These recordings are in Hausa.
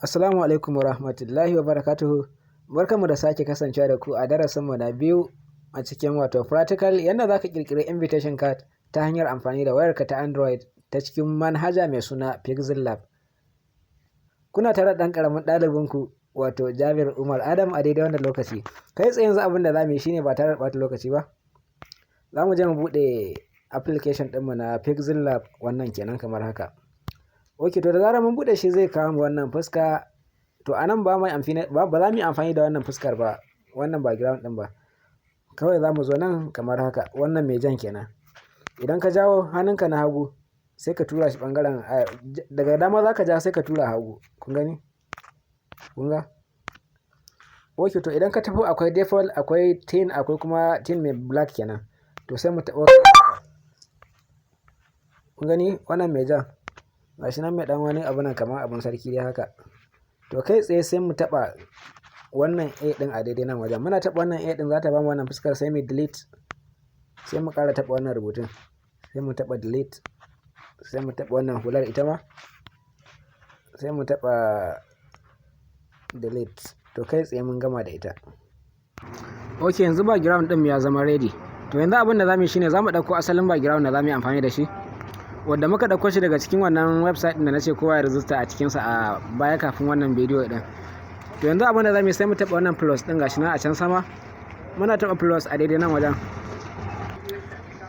Assalamu alaikum wa rahmatullahi wa barakatuhu. Barkanmu da sake kasancewa da ku a darasinmu na biyu a cikin wato practical yadda za ka ƙirƙiri invitation card ta hanyar amfani da wayarka ta Android ta cikin manhaja mai suna Pixel Lab. Kuna tare da ɗan ƙaramin ɗalibinku wato Jabir Umar Adam a daidai wannan lokaci. Kai tsaye yanzu abin da za mu yi shine ba tare da ɓata lokaci ba. Za mu je mu buɗe application ɗinmu na Pixel Lab wannan kenan kamar haka. Ok, to da zarar mun buɗe shi zai kawo mu wannan fuska. To a nan ba za mu yi amfani da wannan fuskar ba, wannan background ɗin ba. Kawai za mu zo nan kamar haka, wannan mai jan kenan. Idan ka jawo hannunka na hagu sai ka tura shi ɓangaren, daga dama za ka ja sai ka tura hagu. Kun gani? Kun ga? Ok, to idan ka tafi akwai default, akwai thin, akwai kuma thin mai black kenan. To sai mu taɓa. Kun gani wannan mai jan? Gashi nan mai ɗan wani abu nan kamar abun sarki dai haka. To kai tsaye sai mu taɓa wannan A ɗin a daidai nan wajen. Muna taɓa wannan A ɗin za ta bamu wannan fuskar, sai mu delete. Sai mu ƙara taɓa wannan rubutun. Sai mu taɓa delete. Sai mu taɓa wannan hular ita ma. Sai mu taɓa delete. To kai tsaye mun gama da ita. Ok, yanzu background ɗin ya zama ready. To yanzu abin da za mu yi shine za mu ɗauko asalin background da za mu yi amfani da shi, wadda muka ɗauko shi daga cikin wannan website ɗin da na ce kowa ya rijista a cikinsa a baya kafin wannan bidiyo ɗin. To yanzu abin da za mu yi, sai mu taɓa wannan plus ɗin, gashi nan a can sama. Muna taɓa plus a daidai nan wajen.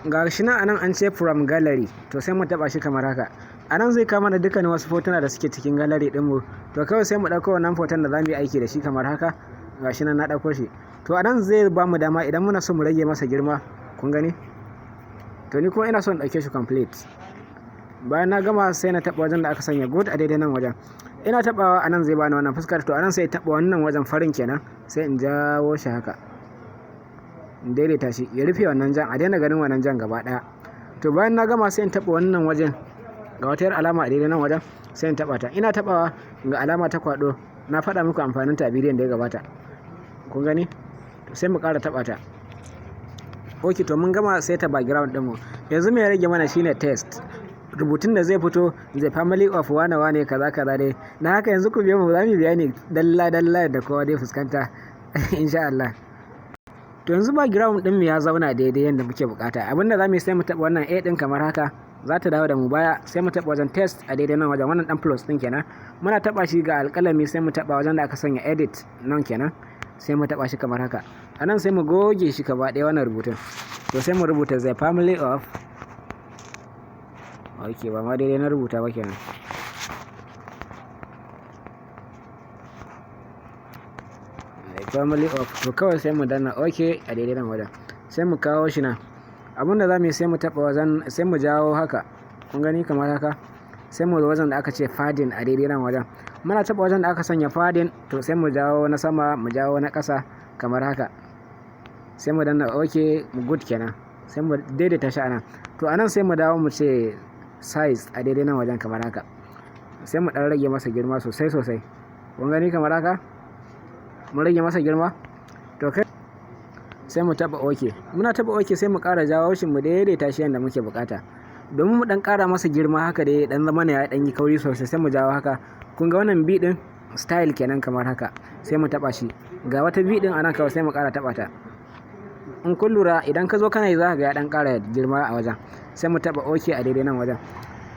Gashi nan a nan an ce from gallery. To sai mu taɓa shi kamar haka. A nan zai kawo mana dukkanin wasu hotuna da suke cikin gallery ɗinmu. To kawai sai mu ɗauko wannan hoton da za mu yi aiki da shi kamar haka. Gashi nan na ɗauko shi. To a nan zai ba mu dama idan muna so mu rage masa girma. Kun gani? To ni kuma ina so in ɗauke shi complete. Bayan na gama sai na taɓa wajen da aka sanya good a daidai nan wajen. Ina taɓawa, a nan zai bani wannan fuskar. To a nan sai taɓa wannan wajen farin kenan, sai in jawo shi haka. In daidaita shi ya rufe wannan jan, a daina ganin wannan jan gaba ɗaya. To bayan na gama sai in taɓa wannan wajen, ga wata 'yar alama a daidai nan wajen, sai in taɓa ta. Ina taɓawa, ga alama ta kwaɗo. Na faɗa muku amfanin ta a bidiyon da ya gabata. Kun gani? To sai mu ƙara taɓa ta. Ok, to mun gama saita background ɗinmu. Yanzu me ya rage mana shine text. Rubutun da zai fito, "The family of wane wane kaza kaza" dai. Na haka yanzu ku biyo mu, za mu yi bayani dalla dalla da kowa dai fuskanta insha Allah. To yanzu background ɗinmu ya zauna daidai yadda muke bukata. Abin da za mu yi, sai mu taɓa wannan A ɗin kamar haka. Za ta dawo da mu baya, sai mu taɓa wajen text a daidai nan wajen, wannan ɗan plus ɗin kenan. Muna taɓa shi, ga alƙalami, sai mu taɓa wajen da aka sanya edit nan kenan. Sai mu taɓa shi kamar haka. A nan sai mu goge shi gaba ɗaya wannan rubutun. To sai mu rubuta "the family of". Ok, ba ma daidai na rubuta ba kenan. The family of. To kawai sai mu danna ok a daidai nan wajen. Sai mu kawo shi nan. Abin da za mu yi, sai mu taɓa wajen, sai mu jawo haka. Kun gani kamar haka? Sai mu zo wajen da aka ce padding a daidai nan wajen. Muna taɓa wajen da aka sanya padding, to sai mu jawo na sama, mu jawo na ƙasa kamar haka. Sai mu danna ok, good kenan. Sai mu daidaita shi a nan. To a nan sai mu dawo mu ce size a daidai nan wajen kamar haka. Sai mu ɗan rage masa girma sosai sosai. Kun gani kamar haka? Mun rage masa girma. To kai sai mu taɓa ok. Muna taɓa ok, sai mu ƙara jawo shi mu daidaita shi yadda muke bukata. Domin mu ɗan ƙara masa girma haka dai ɗan zama ya ɗan yi kauri sosai, sai mu jawo haka. Kun ga wannan B ɗin, style kenan kamar haka. Sai mu taɓa shi. Ga wata B ɗin a nan, kawai sai mu ƙara taɓa ta. In kun lura, idan ka zo kana yi za ka ga ya ɗan ƙara girma a wajen. Sai mu taɓa ok a daidai nan wajen.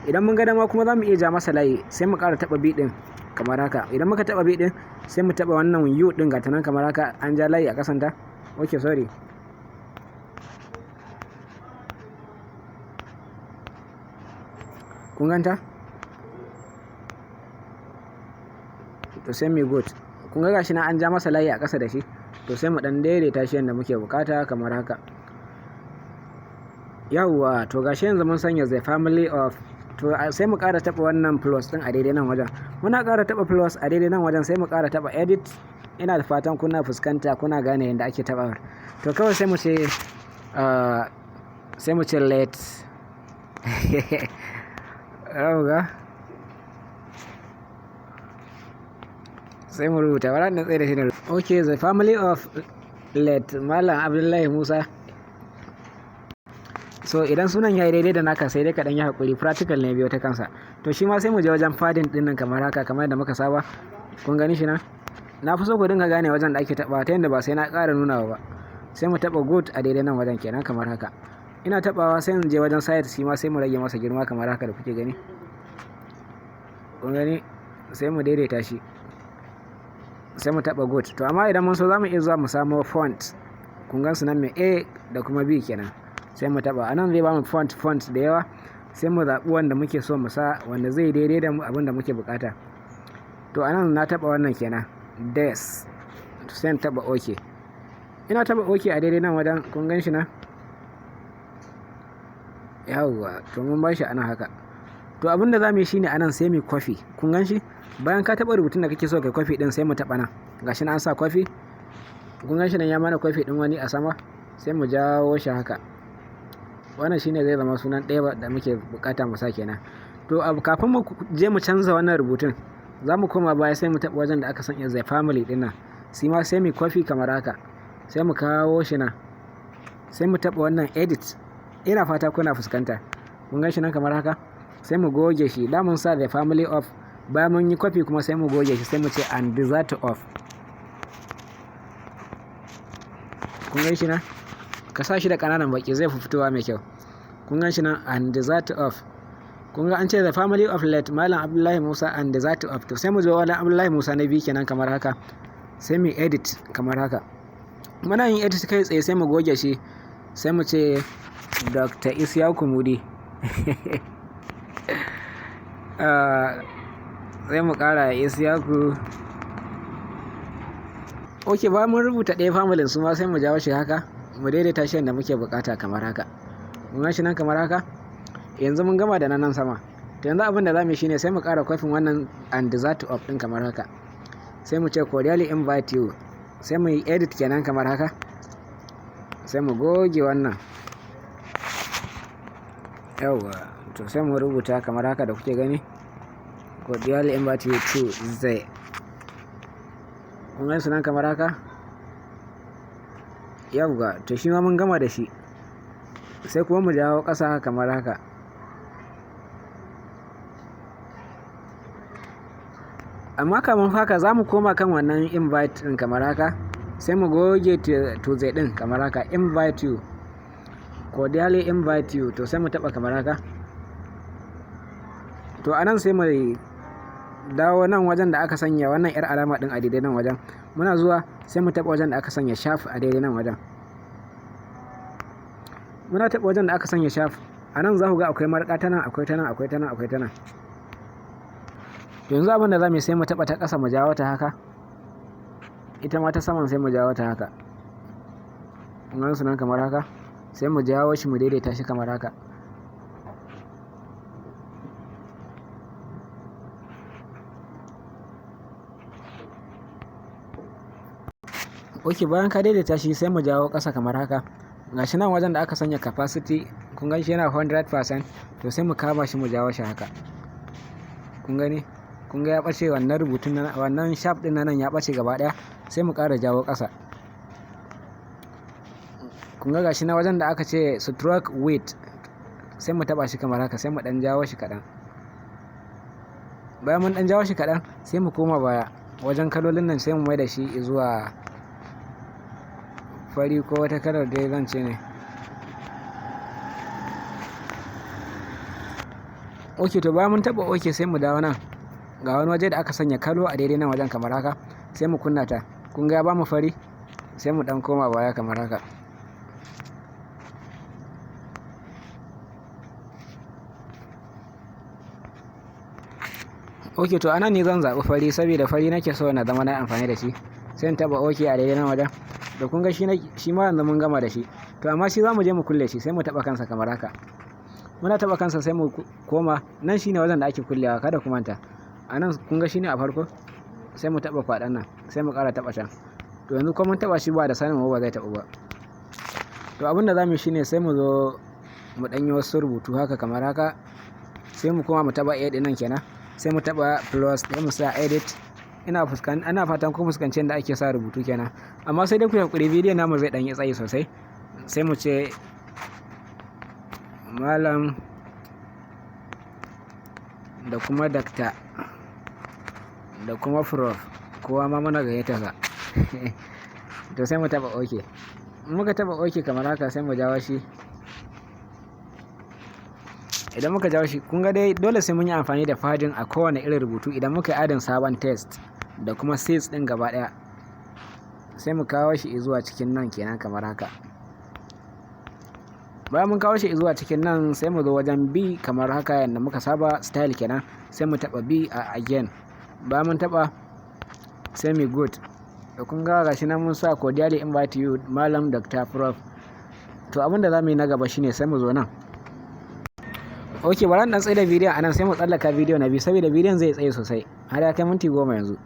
Idan mun ga dama kuma za mu iya ja masa layi, sai mu ƙara taɓa B ɗin kamar haka. Idan muka taɓa B ɗin, sai mu taɓa wannan U ɗin, ga ta nan kamar haka, an ja layi a ƙasanta. Ok, sorry. Kun ganta? To sai mu good. Kun ga gashi nan an ja masa layi a ƙasa da shi. To sai mu ɗan daidaita shi yadda muke bukata kamar haka. Yawwa, to gashi yanzu mun sanya "the family of". To sai mu ƙara taɓa wannan plus ɗin a daidai nan wajen. Muna ƙara taɓa plus a daidai nan wajen, sai mu ƙara taɓa edit. Ina da fatan kuna fuskanta, kuna gane yadda ake taɓawar. To kawai sai mu ce let ga sai mu rubuta bara na tsaye da shi ne. Ok, the family of late Malam Abdullahi Musa. So idan sunan ya yi daidai da naka, sai dai ka ɗan yi haƙuri, practical ne biyo ta kansa. To shi ma sai mu je wajen padding ɗin nan kamar haka, kamar yadda muka saba. Kun gani shi nan? Na fi so ku dinga gane wajen da ake taɓawa ta yadda ba sai na ƙara nunawa ba. Sai mu taɓa good a daidai nan wajen kenan kamar haka. Ina taɓawa, sai in je wajen size, shi ma sai mu rage masa girma kamar haka da kuke gani. Kun gani? Sai mu daidaita shi, sai mu taɓa good. To, amma idan mun so, za mu iya zuwa mu samo font. Kun gan su nan, mai A da kuma B kenan. Sai mu taɓa anan, zai bamu font font da yawa. Sai mu zaɓi wanda muke so mu sa, wanda zai daidai da abin da muke bukata. To, anan na taɓa wannan kenan, des. Sai in taɓa OK. Ina taɓa OK a daidai nan wajen. Kun gan shi nan? Yawwa. To, mun bar shi anan haka. To, abin da za mu yi shine, anan sai mu copy. Kun gan shi? Bayan ka taɓa rubutun da kake so kai copy din, sai mu taɓa nan. Gashi nan an sa copy. Kun gan shi nan? Ya mana copy din wani a sama. Sai mu jawo shi haka. Wannan shine zai zama sunan ɗaya da muke bukata mu sa kenan. To, abu kafin mu je mu canza wannan rubutun, za mu koma baya, sai mu taɓa wajen da aka sanya the family ɗin nan. Shi ma sai mu copy kamar haka, sai mu kawo shi nan, sai mu taɓa wannan edit. Ina fata kuna fuskanta. Kun gan shi nan kamar haka? Sai mu goge shi. Da mun sa the family of, bayan mun yi copy kuma, sai mu goge shi, sai mu ce and that of. Kun gan shi nan? Ka sa shi da ƙananan baki, zai fi fitowa mai kyau. Kun gan shi nan? And that of. Kun ga an ce the family of late Malam Abdullahi Musa and that of. To, sai mu zo wajen Abdullahi Musa na biyu kenan kamar haka. Sai mu edit kamar haka. Muna yin edit kai tsaye, sai mu goge shi, sai mu ce Dr. Isyaku Mudi. Sai mu kara Isyaku. Ok, ba mun rubuta ɗaya familin su ma, sai mu jawo shi haka, mu daidaita shi yadda muke bukata kamar haka. Mun gan shi nan kamar haka? Yanzu mun gama da nan sama. To, yanzu abin da za mu yi shine, sai mu ƙara kwafin wannan and that of ɗin kamar haka. Sai mu ce cordially invite you. Sai mu yi edit kenan kamar haka. Sai mu goge wannan. Yawwa. To, sai mu rubuta kamar haka da kuke gani, cordially invite you to the. Kun gan su nan kamar haka? Yawwa. To, shi ma mun gama da shi. Sai kuma mu jawo ƙasa kamar haka. Amma kamar haka, za mu koma kan wannan invite ɗin kamar haka. Sai mu goge to the ɗin kamar haka. Invite you, cordially invite you. To, sai mu taɓa kamar haka. To, anan sai mu dawo nan wajen da aka sanya wannan yar alama ɗin a daidai nan wajen. Muna zuwa, sai mu taɓa wajen da aka sanya shape a daidai nan wajen. Muna taɓa wajen da aka sanya shape a nan, za ku ga akwai marƙa ta nan, akwai ta nan, akwai ta nan, akwai ta nan. Yanzu abin da za mu yi, sai mu taɓa ta ƙasa, mu jawo ta haka. Ita ma ta saman, sai mu jawo ta haka. Kun gan su nan kamar haka? Sai mu jawo shi, mu daidaita shi kamar haka. Ok, bayan ka daidaita shi, sai mu jawo ƙasa kamar haka. Gashi nan wajen da aka sanya opacity. Kun gan shi yana 100%? To, sai mu kama shi, mu jawo shi haka. Kun gani? Kun ga ya ɓace wannan rubutun nan, wannan shape ɗin nan ya ɓace gaba ɗaya. Sai mu ƙara jawo ƙasa. Kun ga gashi na wajen da aka ce stroke width? Sai mu taɓa shi kamar haka, sai mu ɗan jawo shi kaɗan. Bayan mun ɗan jawo shi kaɗan, sai mu koma baya wajen kalolin nan, sai mu mai da shi zuwa fari ko wata kalar dai zan ce ne. Ok, to bayan mun taɓa ok, sai mu dawo nan. Ga wani waje da aka sanya color a daidai nan wajen kamar haka. Sai mu kunna ta. Kun ga ya bamu fari? Sai mu ɗan koma baya kamar haka. Ok, to anan ne zan zaɓi fari, saboda fari nake so na zama na amfani da shi. Sai in taɓa ok a daidai nan wajen. Da kun ga shi, shi ma yanzu mun gama da shi. To, amma shi za mu je mu kulle shi. Sai mu taɓa kansa kamar haka. Muna taɓa kansa, sai mu koma nan. Shine wajen da ake kullewa, kada ku manta. A nan, kun ga shine a farko? Sai mu taɓa kwaɗon nan, sai mu ƙara taɓa can. To, yanzu ko mun taɓa shi ba da sanin mu ba, zai taɓu ba. To, abin da za mu yi shine, sai mu zo mu ɗan yi wasu rubutu haka kamar haka. Sai mu koma mu taɓa A ɗin nan kenan. Sai mu taɓa plus ɗaya, mu sa edit. Ina fatan kun fuskanci yadda ake sa rubutu kenan. Amma sai dai ku hakuri, bidiyon namu zai ɗan yi tsayi sosai. Sai mu ce malam da kuma dakta. Da kuma Prof, kowa ma muna gayyata sa. To, sai mu taɓa OK. In muka taɓa OK kamar haka, sai mu jawo shi. Idan muka jawo shi, kun ga dai dole sai mun yi amfani da padding a kowane irin rubutu idan muka yi adding sabon text da kuma size ɗin gaba ɗaya. Sai mu kawo shi zuwa cikin nan kenan kamar haka. Bayan mun kawo shi zuwa cikin nan, sai mu zo wajen B kamar haka yadda muka saba, style kenan, sai mu taɓa B a again. Bayan mun taɓa, sai mu good. Da kun ga gashi nan mun sa "Cordially invite you Malam Dr. Prof". To, abin da za mu yi na gaba shine sai mu zo nan. Ok, bari dan tsaye da bidiyon anan, sai mu tsallaka bidiyo na biyu saboda bidiyon zai tsaye sosai har ya kai minti 10 yanzu.